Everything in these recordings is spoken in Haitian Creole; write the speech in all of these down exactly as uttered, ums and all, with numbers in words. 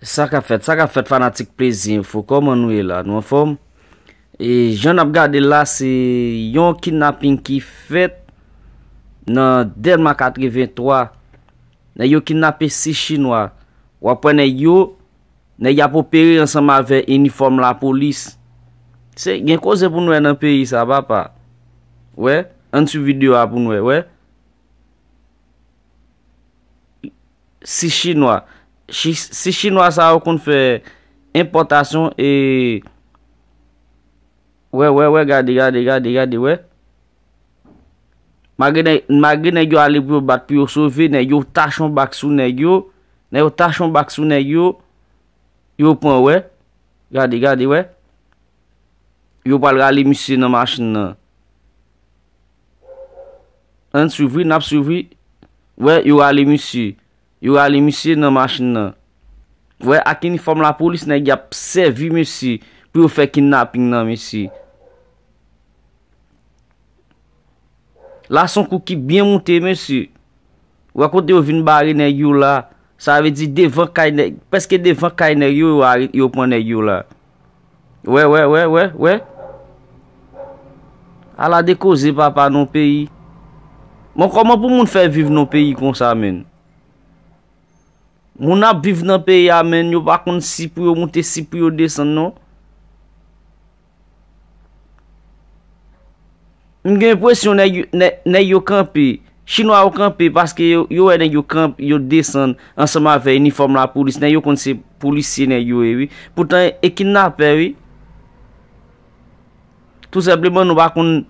Sa k ap fèt, sa k ap fèt, fanatik Plezi Enfo, kòman nou ye la? Nou anfòm? E jan n ap gade la, se yon kidnaping ki fèt nan Dèlma katrevenntwa. Nèg yo kidnape sis Chinwa. W ap wè nèg yo, nèg y ap opere ansanm avè inifòm lapolis. Se, gen koze pou n wè nan peyi sa, papa. Wè, ann swiv videyo a pou n wè, wè. Sis Chinwa. Chi-, sis Chinwa sa yo konn fè enpòtasyon e, wè, wè, wè, gade, gade, gade, gade, wè. Malgre nèg, malgre nèg yo ale pou yo bat, pou yo sove, nèg yo tache yon bak sou nèg yo. Nèg yo tache yon bak sou nèg yo. Yo pran, wè. Gade, gade, wè. Yo pral rale misye nan machin nan. Ann swiv wi, n ap swiv wi. Wè, yo rale misye. Yo rale misye nan machin nan. Wè, ak inifòm lapolis, nèg y ap sèvi mesye pou yo fè kidnaping nan, mesye. La se yon kou ki byen moute, mesye. Wè kote yo vin bare nèg yo la. Sa vle di devan kay nèg, prèske devan kay nèg yo, yo are-, yo pran nèg yo la. Wè, wè, wè, wè, wè. Ala de koze, papa, nan peyi. Bon, kòman pou moun fè viv nan peyi konsa, menn? Moun ap viv nan peyi a, menn, yo pa konn si pou yo moute, si pou yo desann, non. M gen enpresyon nèg, nèg, nèg yo kanpe, Chinwa yo kanpe paske yo, yo wè nèg yo kanpe, yo desann ansanm avè inifòm lapolis. Nèg yo konn se polisye nèg yo ye, wi. Poutan, e kidnapè, wi. Tou senpleman, nou pa konn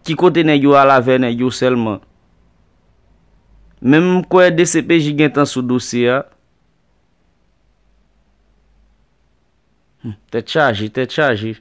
ki kote nèg yo al avè nèg yo sèlman. Men m kwè D C P J gentan sou dosye a. Hmm, tèt chaje, tèt chaje.